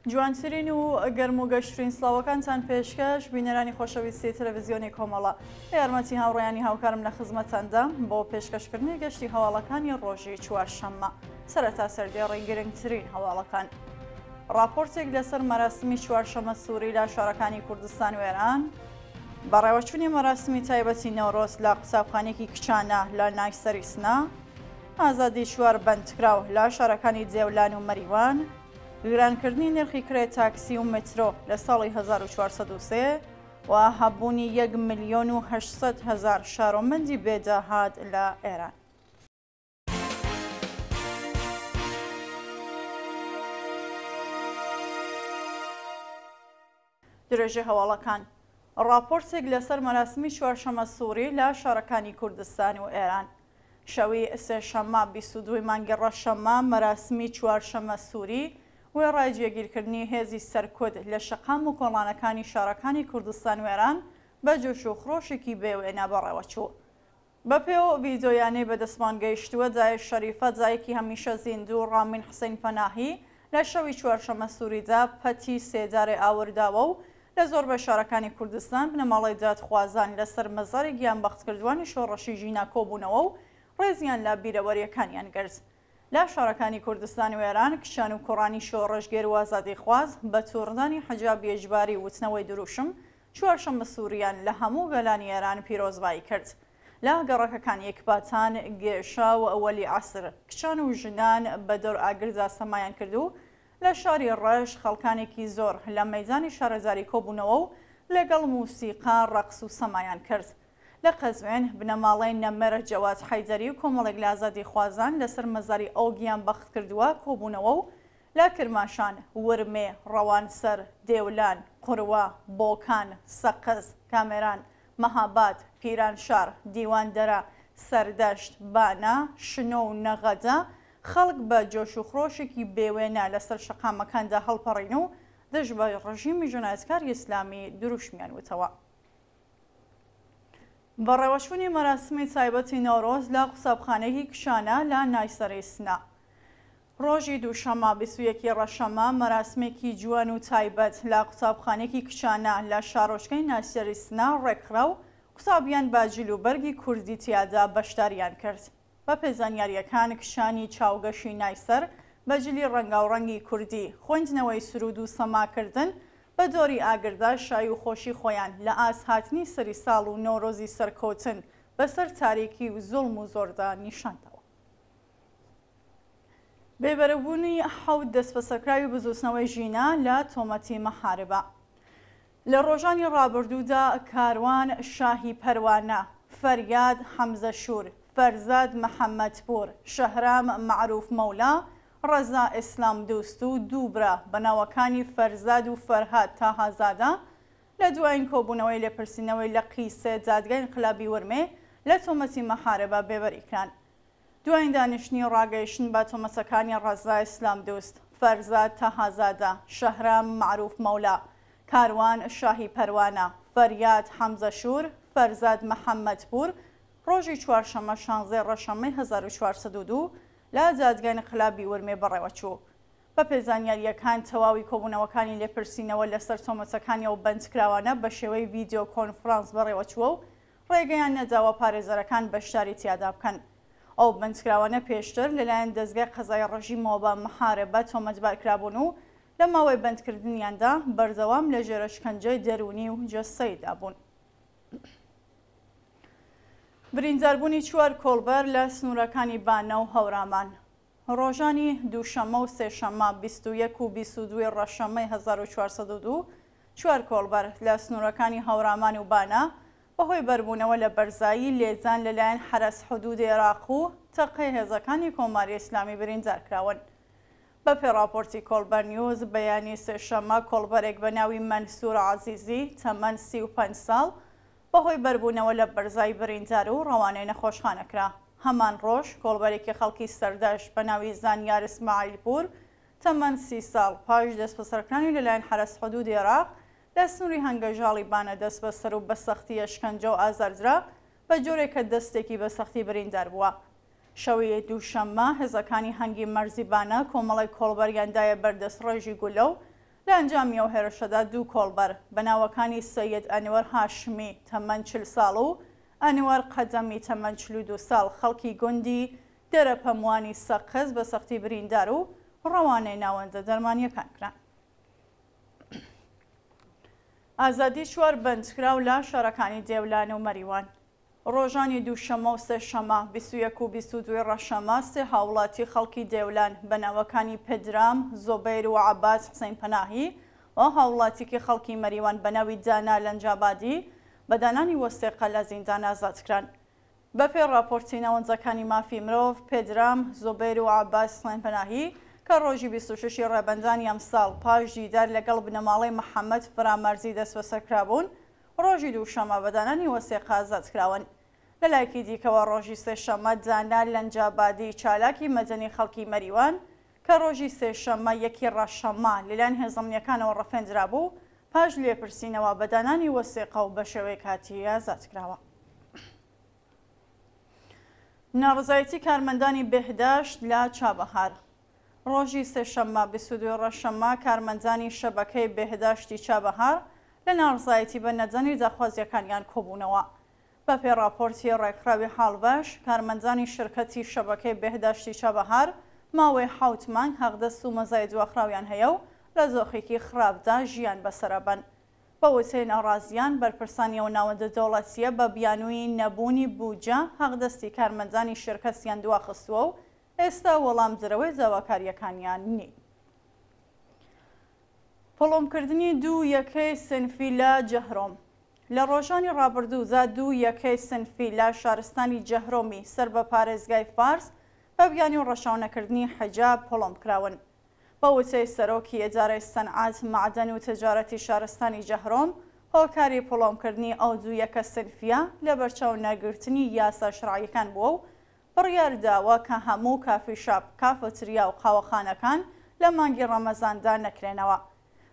جوانترین و گەرم و گەشترین سڵاوەکانتان پێشکەش بینەرانی خۆشەویستی تەلەڤزیۆنی کۆمەڵە. بە یارمەتی هاوڕێیانی هاوکارم لە خزمەتتاندام بۆ پێشکەشکردنی گەشتی هەواڵەکانی ڕۆژی چوارشەممە. سەرەتا سەردێڕی گرنگترین هەواڵەکان. ڕاپۆرتێک لەسەر مەراسمی چوارشەمە سووری لە شارەکانی کوردستان و ئێران. بەڕێوەچوونی مەراسمی تایبەتی نەورۆز لە قوتابخانەیەکی کچانە لە نایسەری سنە. ئازادی چوار بەندکراو لە شارەکانی دێولان و مەریوان. گرانکردنی نرخی کرێ تاکسی و مترۆ لە ساڵی 1403 و هەبوونی 1 ملیۆن و 800 هەزار شارۆمەندی بێ داهات لە ئێران. درێژەی هەواڵەکان ڕاپۆرتێک لەسەر مەراسمی چوارشەمە سووری لە شارەکانی کوردستان و ئێران. شەوی سێشەممە 22 ی مانگی ڕەشەممە مەراسمی چوارشەمە سووری وێڕای جێگیرکردنی هێزی سەرکوت لە شەقام و کۆڵانەکانی شارەکانی کوردستان و ئێران بە جۆش و خرۆشێکی بێ وێنە بەڕێوەچوو. بەپێ ئەو ڤیدیۆیانەی بەدەستمان گەیشتووە، دایە شەریفە، دایکی هەمیشە زیندوو ڕامین حسین پەناهی، لە شەوی چوارشەممە سووریدا پەتی سێدارەی ئاورداوە و لە زۆربەی شارەکانی کوردستان بنەماڵەی دادخوازان لەسەر مەزاری گیانبەختکردووانی شۆڕشی ژینا کۆبوونەوە و ڕێزیان لە بیرەوەرییەکانیان گرت. لە شارەکانی کوردستان و ئێران کچان و کوڕانی شۆڕشگێر و ئازادیخواز بە تووڕدانی حجابی ئیجباری و وتنەوەی دروشم چوارشەممە سووریان لە هەموو گەلانی ئێران پیرۆزبایی کرد. لە گەڕەکەکانی ئێکباتان، گێشا و وەلی عەسر کچان و ژنان بە دەور ئاگردا سەمایان کرد و لە شاری ڕەشت خەڵکانێکی زۆر لە مەیدانی شارەزاری کۆبوونەوە و لەگەڵ موسیقا ڕەقس و سەمایان کرد. لە قەزوێن، بنەماڵەی نەمر جەواد حەیدەری و کۆمەڵێک لە ئازادیخوازان لەسەر مەزاری ئەو گیانبەختکردووە کۆبوونەوە و لە کرماشان، ورمێ، ڕەوانسەر، دێولان، قوروە، بۆکان، سەقز، کامێران، مەهاباد، پیرانشار، دیواندەرە، سەردەشت، بانە، شنۆ و نەغەدە خەڵک بە جۆش و خرۆشێکی بێوێنە لەسەر شەقامەکاندا هەڵپەڕین و دژ بە ڕژیمی جەنایەتکاری ئیسلامی دروشمیان وتەوە. بەڕێوەچوونی مەراسمی تایبەتی نەورۆز لە قوتابخانەیەکی کچانە لە نایسەرەی سنە. ڕۆژی دووشەممە 21 ی ڕەشەممە مەراسمێکی جوان و تایبەت لە قوتابخانەیەکی کچانە لە شارۆچکەی نایسەری سنە ڕێکخرا و قوتابیان بە جلوبەرگی کوردی تیادا بەشداریان کرد. بەپێی زانیارییەکان کچانی چاوگەشی نایسەر بە جلی ڕەنگاوڕەنگی کوردی، خوێندنەوەی سروود و سەماکردن بە دۆری ئاگردا شایی و خۆشی خۆیان لە ئاست هاتنی سەری ساڵ و نەورۆزی سەرکەوتن بەسەر تاریکی و زوڵم و زۆردا نیشان داوە. بێبەربوونی حەوت دەستبەسەرکراوی بزووتنەوەی ژینا لە تۆمەتی مەحاربە. لە ڕۆژانی ڕابردوودا کاروان شاهی پەروانە، فەریاد حەمزەشوور، فەرزاد محەممەدپوور، شەهرام مەعرووف مەولا، ڕەزا ئیسلامدوست و دوو برا بە ناوەکانی فەرزاد و فەرهاد تاهازادە لە دوایین کۆبوونەوەی لێپرسینەوەی لقی سێ دادگای ئینقلابی ورمێ لە تۆمەتی مەحاربە بێبەری کران. دوایین دانیشتنی ڕاگەیشتن بە تۆمەتەکانی ڕەزا ئیسلامدوست، فەرزاد تەهازادە، شەهرام مەعروف مەولا، کاروان شاهی پەروانە، فەریاد حەمزەشوور، فەرزاد محەممەدپوور، ڕۆژی چوارشەممە شانزەی ڕەشەممەی 1402 لە دادگای ئینقلابی ورمێ بەڕێوەچوو. بەپێی زانیارییەکان تەواوی کۆبوونەوەکانی لێپرسینەوە لەسەر تۆمەتەکانی ئەو بەندکراوانە بە شێوەی ڤیدیۆ کۆنفرانس بەڕێوەچووە و ڕێگەیان نەداوە پارێزەرەکان بەشداری تیادا بکەن. ئەو بەندکراوانە پێشتر لەلایەن دەزگای قەزایی ڕژیمەوە بە محاربە تۆمەتبار کرابوون و لە ماوەی بەندکردنیاندا بەردەوام لە ژێر ئەشکەنجەی دەروونی و جەستەییدا بوون. برینداربوونی چوار کۆڵبەر لە سنوورەکانی بانە و هەورامان. ڕۆژانی دووشەممە و سێشەممە 21 و 22 ی ڕەشەممەی 1402 چوار کۆڵبەر لە سنوورەکانی هەورامان و بانە بەهۆی بەربوونەوە لە بەرزایی لێدان لەلایەن حەرەس حدوود عێراق و تەقەی هێزەکانی کۆماری ئیسلامی بریندار کراون. بەپێی ڕاپۆرتی کۆڵبەر نیوز، بەیانی سێشەممە کۆڵبەرێک بە ناوی مەنسوور عەزیزی تەمەن 35 ساڵ بەهۆی بەربوونەوە لە بەرزایی بریندار و ڕەوانەی نەخۆشخانە کرا. هەمان ڕۆژ کۆڵبەرێکی خەڵکی سەردەشت بە ناوی زانیار ئیسماعیلپوور تەمەن 30 ساڵ پاش دەستبەسەرکرانی لەلایەن حەرەس حدوود عێراق لە سنووری هەنگەژاڵی بانە دەستبەسەر و بە سەختی ئەشکەنجە و ئازاردرا، بە جۆرێک کە دەستێکی بە سەختی بریندار بووە. شەوی دووشەممە هێزەکانی هەنگی مەرزی بانە کۆمەڵێک کۆڵبەریان دایە بەر دەستڕێژی گوللە و. لە ئەنجامی ئەو هێرشەدا دوو کۆڵبەر بە ناوەکانی سەید ئەنوەر هاشمی تەمەن 40 ساڵ و ئەنوەر قەدەمی تەمەن 42 ساڵ خەڵکی گوندی دەرەپەموانی سەقز بە سەختی بریندار و ڕەوانەی ناوەندە دەرمانییەکان کران. ئازادی چوار بەندکراو لە شارەکانی دێولان و مەریوان. ڕۆژانی دووشەممە و سێشەممە 21 و 22 ی ڕەشەمە سێ هاوڵاتی خەڵکی دێولان بە ناوەکانی پدرام زوبەیر و عەباس حسین پەناهی و هاوڵاتیکی خەڵکی مەریوان بە ناوی دانا لەنجابادی بە دانانی وەسێقە لە زیندان ئازادکران. بەپێی ڕاپۆرتی ناوەندەکانی مافی مرۆڤ، پێدرام زوبێر و عەباس حوسێنپەناهی کە ڕۆژی 26 ی ڕێبەندانی ئەمساڵ پاش دیدار لەگەڵ بنەماڵەی محەممەد فرامەرزی دەستبەسەرکرابوون، ڕۆژی دووشەممە بە دانانی وەسێقە ئازادکراون. لەلایەکی دیکەوە ڕۆژی سێشەممە دانا لەنجابادی چالاکی مەدەنی خەڵکی مەریوان کە ڕۆژی سێشەممە یەکی ڕەشەممە لەلایەن هێزە ئەمنییەکانەوە ڕفێندرابوو، پاش لێپرسینەوە بە دانانی وەسێقە و بە شێوەی کاتی ئازادکراوە. ناڕەزایەتی کارمەندانی بێهداشت لە چابەهار. ڕۆژی سێشەممە 22 ڕەشەممە کارمەندانی شەبەکەی بێهداشتی چابەهار لە ناڕەزایەتی بە نەدانی داخوازییەکانیان کۆبوونەوە. بەپێی ڕاپۆرتی ڕێکخراوی حاڵبەش، کارمەندانی شرکەتی شەبەکەی بێهداشتی چابەهار ماوەی حەوت مانگ حەقدەست و مەزای دواخراویان هەیە و لە دۆخێکی خراپدا ژیان بەسەرئەبەن. بە وتەی ناڕازیان، بەرپرسانی ئەو ناوەندە دەوڵەتییە بە بیانووی نەبوونی بودجە حەقدەستی کارمەندانی شرکەتیان دواخستووە و ئێستا وەڵامدەرەوەی داواکارییەکانیان نین. پڵۆمکردنی دوو یەکەی سنفی لە جەهرۆم. لە ڕۆژانی ڕابردوودا دوو یەکەی سنفی لە شارستانی جەهرۆمی سەر بە پارێزگای فارس بە بیانووی ڕەچاونەکردنی حیجاب پڵۆم کراون. بە وتەی سەرۆکی ئیدارەی سەنعەت، مەعدەن و تجارەتی شارستانی جەهرۆم، هۆکاری پڵۆمکردنی ئەو دوو یەکە سنفییە لەبەرچاو نەگرتنی یاسا شەرعییەکان بووە و بڕیار داوە کە هەموو کافی شاپ، کافەتریا و قاوەخانەکان لە مانگی ڕەمەزاندا نەکرێنەوە.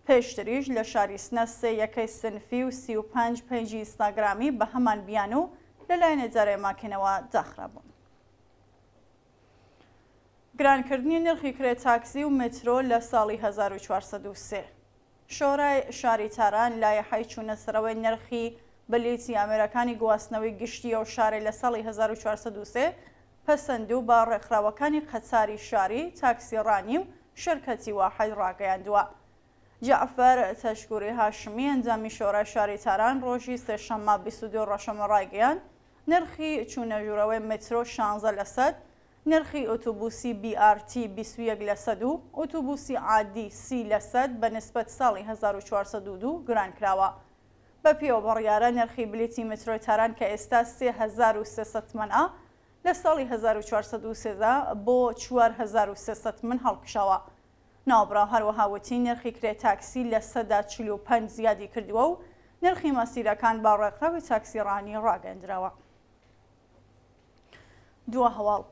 پێشتریش لە شاری سنە سێ یەکەی سنفی و 35 پەیجی ئینستاگرامی بە هەمان بیانوو لەلایەن ئیدارەی ماکینەوە داخرابوون. گرانکردنی نرخی کرێ تاکسی و مترۆ لە ساڵی 1403. شۆرای شاری تاران لایحەی چوونەسەرەوەی نرخی بلیتی ئامێرەکانی گواستنەوەی گشتی ئەو شارەی لە ساڵی 1403 پەسەند و بە ڕێکخراوەکانی قەتاری شاری، تاکسیڕانی و شرکەتی واحد ڕاگەیاندووە. جەعفەر تەشکوری هاشمی ئەندامی شۆرای شاری تاران ڕۆژی سێشەممە 22 ڕەشەمە ڕایگەیاند، نرخی چوونەژوورەوەی مترۆ 16 لەسەد، نرخی ئۆتۆبوسی بی ئار تی 21 لەسەد و ئۆتۆبوسی عادی 30 لەسەد بە نسبەت ساڵی 1402 گران کراوە. بەپێی ئەو بڕیارە نرخی بلیتی مترۆی تاران کە ئێستا 3300 تمەن ە لە ساڵی 1413 بۆ 4300 تمەن هەڵکشاوە. ناوبراو هەروەها وتی نرخی کرێ تاکسی 45% زیادی کردووە و نرخی مەسیرەکان بە ڕێکخراوی تاکسیڕانی ڕاگەندراوە. دوا هەواڵ،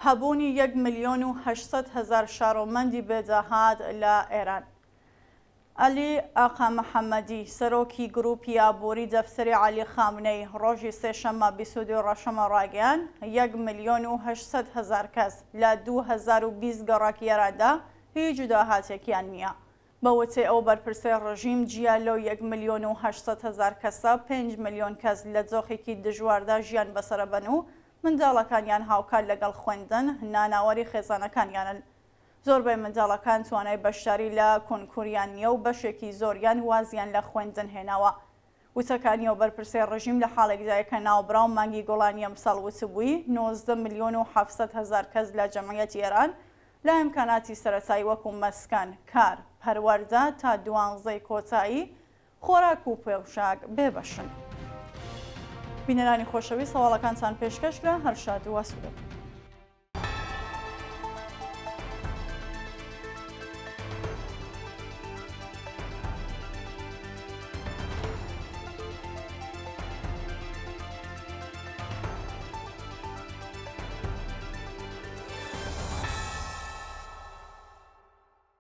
هەبوونی یەک ملیۆن و 800 هەزار شارۆمەندی بێداهات لە ئێران. عەلی ئاقا محەممەدی، سەرۆکی گرووپی ئابووری دەفتەری عەلی خامنەیی، ڕۆژی سێشەممە 22 ڕەشەمە ڕایگەیاند، یەک ملیۆن و 800 هەزار کەس لە 2020 گەڕەکی ئێراندا هیچ داهاتێکیان نییە. بە وتەی ئەو بەرپرسەی ڕژیم، جیا لەو یەک ملیۆن و 800 هەزار کەسە، پێنج ملیۆن کەس لە دۆخێکی دژواردا ژیان بەسەرەبەن و منداڵەکانیان هاوکات لەگەڵ خوێندن، ناناوەری خێزانەکانیانن. زۆربەی منداڵەکان توانای بەشداری لە کۆنکوریان نییە و بەشێکی زۆریان وازیان لە خوێندن هێناوە. وتەکانی ئەو بەرپرسەی ڕژیم لە حاڵێکدایە کە ناوبراو مانگی گوڵانی ئەمساڵ وتبووی، 19 ملیۆن و 700 هەزار کەس لە جەمعیەتی ئێران لە ئیمکاناتی سەرەتایی وەکوو مەسکەن، کار، پەروەردە تا دوانزەی کۆتایی، خۆراک و پۆشاک بێبەشن. بینەرانی خۆشەویست هەواڵەکانتان پێشکەش کرا، هەر شاد و ئاسوودە بن.